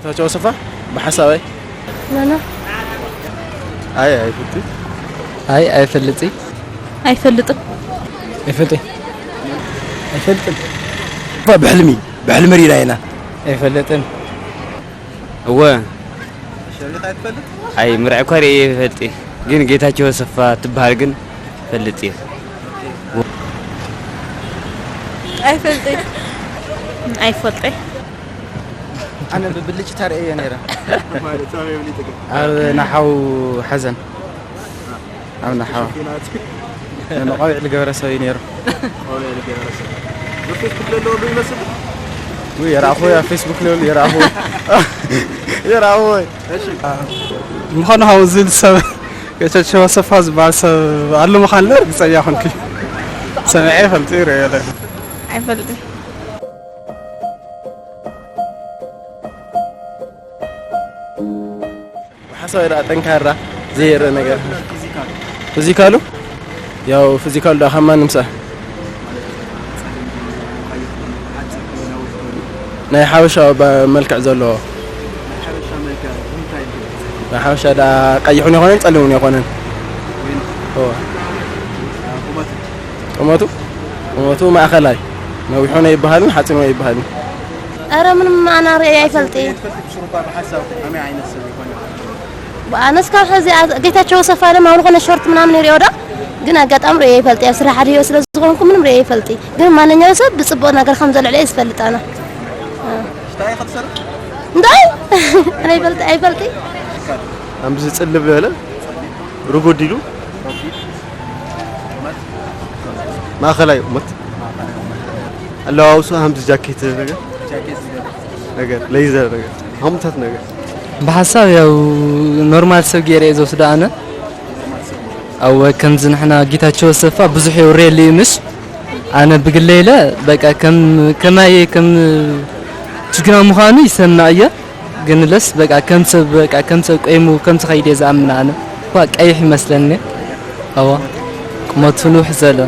ጌታቸው ኣሰፋ ብሓሳበይ። ናና። ኣይ ኣይፍልጥ። ኣይ ኣይፈልጥ። ኣይፈልጥን። ኣይፈልጥ። ኣይፈልጥን። እኳ ብሕልሚ ብሕልሚ ሪና ኢና። ኣይፈልጥን። እወ። ኣይ ምርዕ እኳ ርእየ ይፈልጥ። ግን ጌታቸው ኣሰፋ ትበሃል ግን ፈልጥ እየ። ኣይፈልጥን። ኣይፈልጥን። ኣነ ብብልጭታ ርእየ ነይረ። ኣብ ናሓው ሓዘን ኣብ ናሓው ንቆቢዕ ዝገበረ ሰብ እዩ ነይሩ። ፌስቡክ ለለዎ ዶ ይመስል? ውይ የራእኹ ኣብ ፌስቡክ ለሉ የራእኹ የራእኹ ምዃኑ ካብ ዝብል ሰብ ጌታቸው ኣሰፋ ዝበሃል ሰብ ኣሎ ምዃኑ ርግፀኛ ኮንኩ ሰሚዐ ይፈልጥ ይረየለ ኣይፈልጥን። ሓሳብ ደኣ ጠንካራ ዘይርእ ነገር ፊዚካሉ ያው ፊዚካሉ ደኣ ካብ ማንም ሰ ናይ ሓበሻ ባ- መልክዕ ዘለዎ ናይ ሓበሻ ደኣ ቀይሕ እውን ኣይኮነን ጸሊም እውን ኣይኮነን እወ። ቁመቱ ቁመቱ ማእኸላይ ነዊሕ እውን ኣይበሃልን ሓፂን እውን ኣይበሃልን ኧረ ምንም ኣና ርእየ ኣይፈልጥ እየ ኣነስ ካብ ሕዚ ጌታቸው ሰፋ ደማ ዝኾነ ሾርት ምናምን ይሪኦ ዶ ግን ኣጋጣሚ ርእየ ይፈልጥ ኣብ ስራሕ ድዮ ስለ ዝኾንኩ ምንም ርእየ ይፈልጥ ግን ማንኛው ሰብ ብፅቡቅ ነገር ከም ዘልዕለ ዝፈልጥ ኣነ እንታይ ኣይፈልጥ ኣይፈልጥ ኣምዚ ፅልብ ዝበለ ርጉድ ኢሉ ማእኸላይ ቁመት ኣለዋውሱ ሃምዚ ጃኬት ነገር ነገር ለይዘር ነገር ሃምታት ነገር ብሓሳብ ያው ኖርማል ሰብ ገይረ እየ ዝወስዶ ኣነ ኣወ ከምዚ ንሕና ጌታቸው ኣሰፋ ብዙሕ የውርየሉ እዩ ምሽ ኣነ ብግለይ ኢለ በቃ ከም ከማየ ከም ጅግና ምዃኑ ይሰማዕ እየ ግን ለስ በቃ ከም ሰብ በቃ ከም ሰብ ቆይሙ ከም ዝኸይድ እየ ዝኣምን ኣነ እኳ ቀይሕ ይመስለኒ ኣወ ቁመቱ ንውሕ ዘለ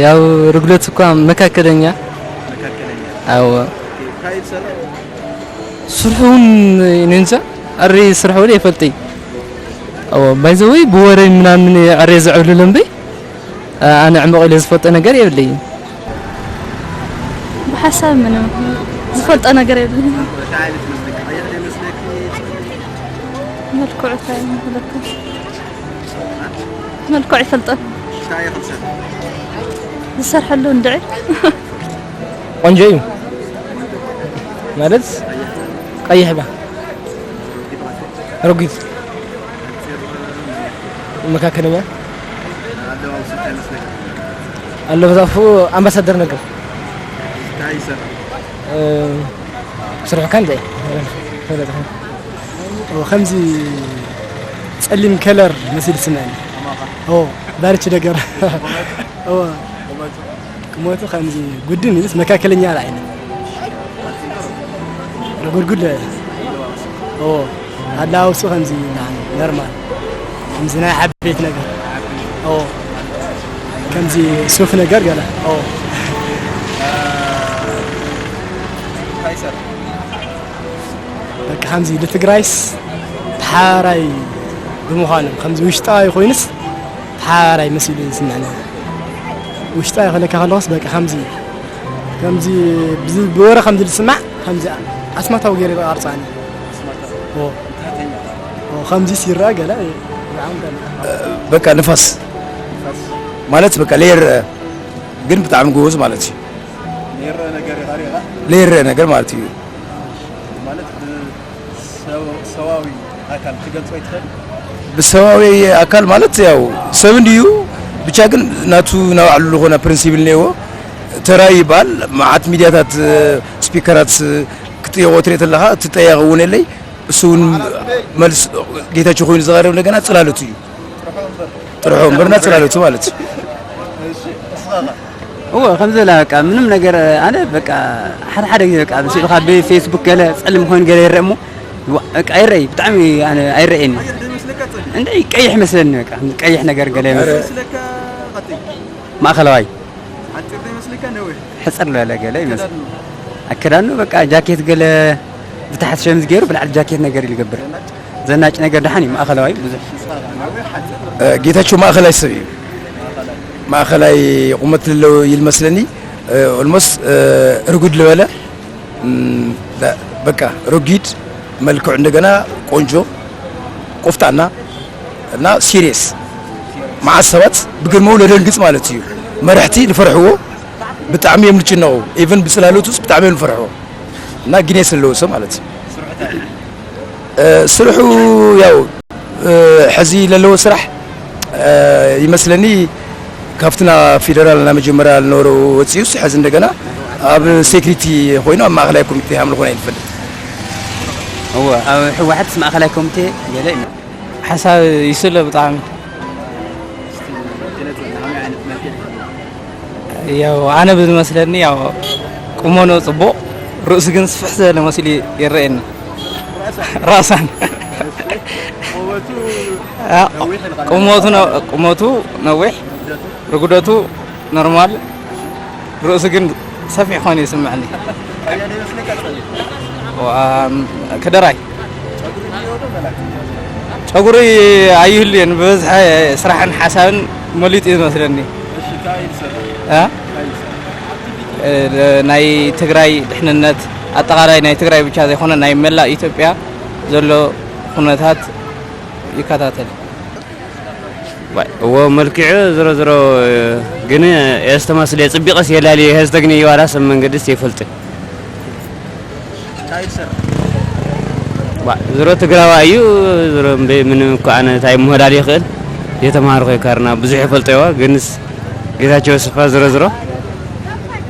ያው ርግሎት እኳ መካከለኛ ኣወ ስርሑ እውን እኔ እንጃ ዕሬ ስርሑ እውን ኣይፈልጥይ ኣዎ ባይዘወይ ብወረይ ምናምን ዕሬ ዘዕብልሉ እምበይ ኣነ ዕመቕ ኢለ ዝፈልጦ ነገር የብለይን ብሓሳብ ምንም ዝፈልጦ ነገር የብለይን መልክዑ እንታይ ይመስለኩም መልክዑ ይፈልጦ ዝሰርሐሉ እንድዒ ቆንጆ እዩ ማለት ቀይሕ ባ ረጒድ መካከለኛ ኣለበዛፉ ኣምባሳደር ነገር ስርሑ ካን ዘይ ከምዚ ፀሊም ከለር መሲል ስምዐኒ ባርች ነገር ቁመቱ ከምዚ ጉድን ኢሉስ መካከለኛ ላዕሊ ረጉድጉድ ኣላውሱ ከምዚ ኖርማል ከምዚ ናይ ዓበይት ነገር ከምዚ ሱፍ ነገር ገለ በቃ ከምዚ ንትግራይስ ተሓራይ ብምዃኑ ከምዚ ውሽጣዊ ኮይኑስ ተሓራይ መሲሉ ዝስምዐኒ ውሽጣዊ ክለካ ከለኹስ በቃ ከምዚ ከምዚ ብወረ ከምዚ ዝስማዕ ከምዚ ኣስማታዊ ገይረ ይቐርፃኒ ከምዚ ሲራ ገለ በቃ ንፋስ ማለት በቃ ለየር ግን ብጣዕሚ ጎበዝ ማለት እዩ ለየር ነገር ማለት እዩ ማለት ብሰዋዊ ኣካል ትገልጾ ይትኽእል? ብሰዋዊ ኣካል ማለት ያው ሰብ እንድዩ ብቻ ግን ናቱ ናባዕሉ ዝኾነ ፕሪንሲፕል እኒአዎ ተራይ ይበሃል መዓት ሚድያታት ስፒከራት ክትጠየቆ ትርኢ ተለኻ ትጠየቕ እውን የለይ እሱ እውን መልስ ጌታቸው ኮይኑ ዝቐርብ እንደገና ፅላሎት እዩ ጥርሑ እምበርና ፅላሎቱ ማለት እዩ እወ ከምዚ ኢላ በቃ ምንም ነገር ኣነ በቃ ሓደ ሓደ ግዜ በቃ ስኢልካ ብፌስቡክ ገለ ፀልም ኮይኑ ገለ ይረአ እሞ በቃ ኣይረኣይ ብጣዕሚ ኣነ ኣይረኣየኒ እንደ ቀይሕ መስለኒ በቃ ቀይሕ ነገር ገለ ይመስል ማእኸለዋይ ሕፅር ዝበለ ገለ ይመስል ኣከዳድንኡ በቃ ጃኬት ገለ ብታሕቲ ሸሚዝ ገይሩ ብላዕሊ ጃኬት ነገር ኢሉ ይገብር። ዘናጭ ነገር ደሓን እዩ፣ ማእኸላዋይ ብዙሕ። እ፣ ጌታቸው ማእኸላይ ሰብ እዩ። ማእኸላይ ቁመት ልለው ይል መስለኒ። እ፣ ኦልሞስት፣ እ፣ ርጉድ ልበለ፣ እም፣ በ-፣ በቃ ሮጊድ መልክዑ እንደገና ቆንጆ ቆፍጣና እና ሲሪየስ። መዓት ሰባት ብግርመው ለደንግጽ ማለት እዩ። መራሕቲ ልፈርሕዎ ብጣዕሚ እዮም ልጭነቑ። ኢቨን ብጽላሎት ውስጥ ብጣዕሚ እዮም ልፈርሕዎ እና ጊኔስ ዘለዎ ሰብ ማለት እዩ። እ፣ ስርሑ ያው፣ እ፣ ሕዚ ለለዎ ስራሕ፣ እ፣ ይመስለኒ ካብትና ፌደራል ና መጀመርያ ልነበረ ወፂኡስ ሕዚ እንደገና ኣብ ሴኩሪቲ ኮይኑ ኣብ ማእኸላይ ኮሚቴ ሃም ልኾነ ይንፈልጥ። እወ፣ ኣብ ህወሓትስ ማእኸላይ ኮሚቴ ገለ እዩ። ሓሳብ ይስለ ብጣዕሚ። ያው ኣነ ብዝመስለኒ ያው ቁመኖ ጽቡቕ፣ ርእሱ ግን ስፍሕ ዝበለ መሲሉ ይረኣየኒ። ራሳን። ቁመቱ ነ-፣ ቁመቱ ነዊሕ፣ ርጉደቱ ኖርማል፣ ርእሱ ግን ሰፊሕ ኮይኑ ይስምዐኒ። ዋ-፣ ከደራይ። ጨጉሪ ኣይህልየን፣ ብብዝሒ ስራሕን ሓሳብን መሊጡ እዩ ዝመስለኒ። እ? እ፣ ናይ ትግራይ ድሕንነት፣ ኣጠቓላይ ናይ ትግራይ ብቻ ዘይኮነ ናይ መላእ ኢትዮጵያ ዘሎ ኩነታት ይከታተል። ዋይ፣ እዎ፣ መልክዑ ዝሮ ዝሮ ግን የስተማስል፣ የጽቢቐስ የላልየ፣ የስተግኒ ይዋላ ሰብ መንገድስ ይፈልጥ። ዋ፣ ዝሮ ትግራዋ እዩ። ዝሮ እምበይ ምንም እኮ ኣነ እንታይ ምሆዳል ይኽእል፣ የተማርኩ ይካርና ብዙሕ ይፈልጦ ይዋ፣ ግንስ ጌታቸው ስፋ ዝሮ ዝሮ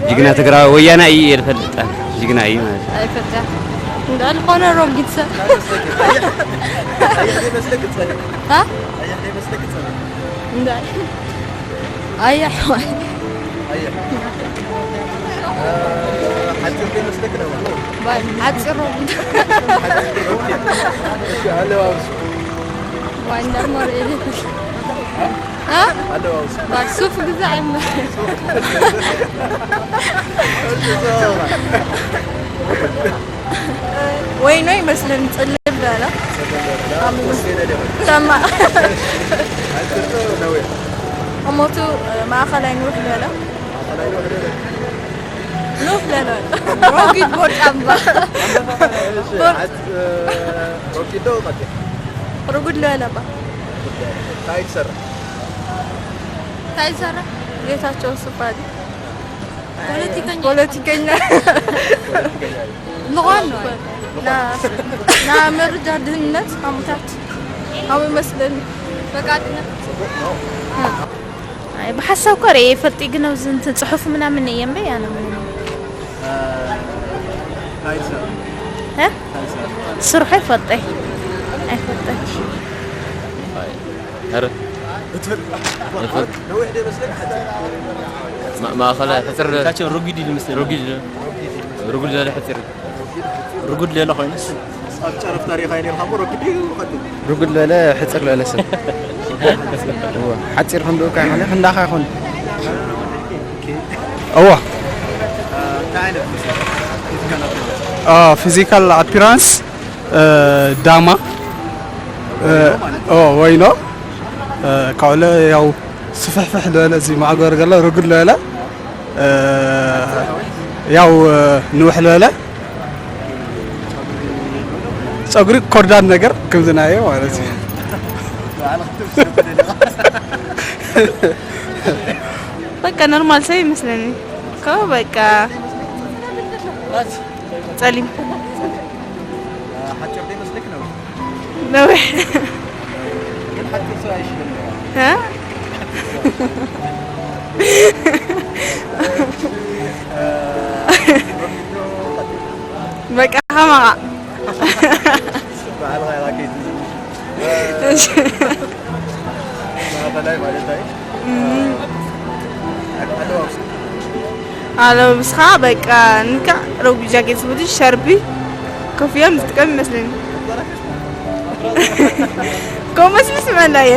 ጅግና ትግራዊ ወያና እዩ የልፈልጣ። ጅግና እዩ ማለት እዩ። ኣይፈልጣ። እንዳል ኾነ ሮጊት ሰብ። እ? እንዳል። ኣያ። ባይ፣ ሓፂር ሮጊት። ባይ፣ እንዳል ሞር ኤሌክትሪክ። እ? ኣለባብሳ። ባይ ሱፍ ግዛዕ እምበር። ወይኖ ይመስለኒ ጽልም በለ። ሰማ። እሞቱ ማእኸላይ ንውሕ በለ። ንውሕ በለ። ሮጊድ ቦርጫ እምበር። ቦር-፣ ሮጊድ ዶ ቀጢ? ርጉድ ለበለባ። እንታይ ትሰርሕ? እንታይ ዝሰርሕ? ጌታቸው ስፋ ድዩ? ፖለቲከኛ። ፖለቲከኛ። ምዃን ነው። ና-፣ ና መረጃ ድህነት ኣሙታት ኣሙ ይመስለኒ። በቃ ድህነት። ኣይ፣ ብሓሳብ እኮ ርእየ ይፈልጥ፣ ግን ኣብዚ እንትን ጽሑፍ ምናምን እየ እምበይ፣ ኣነ ምንም። እ? ስርሑ ኣይፈልጠይ። ኣይፈልጠይ። ኧረ። ማ-፣ ማእኸላይ ሕፅር ጌታቸው ሩጉድ ይመስለኒ። ሩጉድ፣ ሩጉድ ዝበለ ሕፅር። ሩጉድ ዝበለ ኮይኑስ ኣብ ጨረፍታ ሪኢኻዮ ነይርካ እሞ ሩጉድ እዩ ቀጢን። ሩጉድ ዝበለ ሕፅር ዝበለ ሰብ። እወ፣ ሓፂር ክንድኡ እኳ ይኾነ ክንዳኻ ይኾን። እወ። እንታይ ዓይነት ፊዚካል ኣፒራንስ? እ፣ ፊዚካል ኣፒራንስ፣ እ፣ ዳማ፣ እ፣ ኦ፣ ወይኖ፣ እ፣ ካብኡ ያው ስፍሕፍሕ ዝበለ እዚ ማዕገር ገለ ርጉድ ዝበለ፣ እ፣ ያው፣ እ፣ ንውሕ ዝበለ ጸጉሪ ኮርዳን ነገር ከምዚ ናዮ ማለት እዩ። በቃ ኖርማል ሰብ ይመስለኒ። እኮ በቃ ጸሊም። ሓፂር ዶ ይመስለክ ነው? ነዊሕ። ግን ሓፂር ሰው ኣይሽልም ነው። እ? በቃ ከማኻ። በዓል ኸይራ ከይትዝምሽ። እሺ። ማእኸላይ ማለት ኣይ? እም። ኣለባብሳ። ኣለባብስኻ በቃ ንካ ረጉድ ጃኬት ዝብሉ ሸርቢ ኮፍያ ዝጥቀም ይመስለኒ። ኮመስልስ መላየ።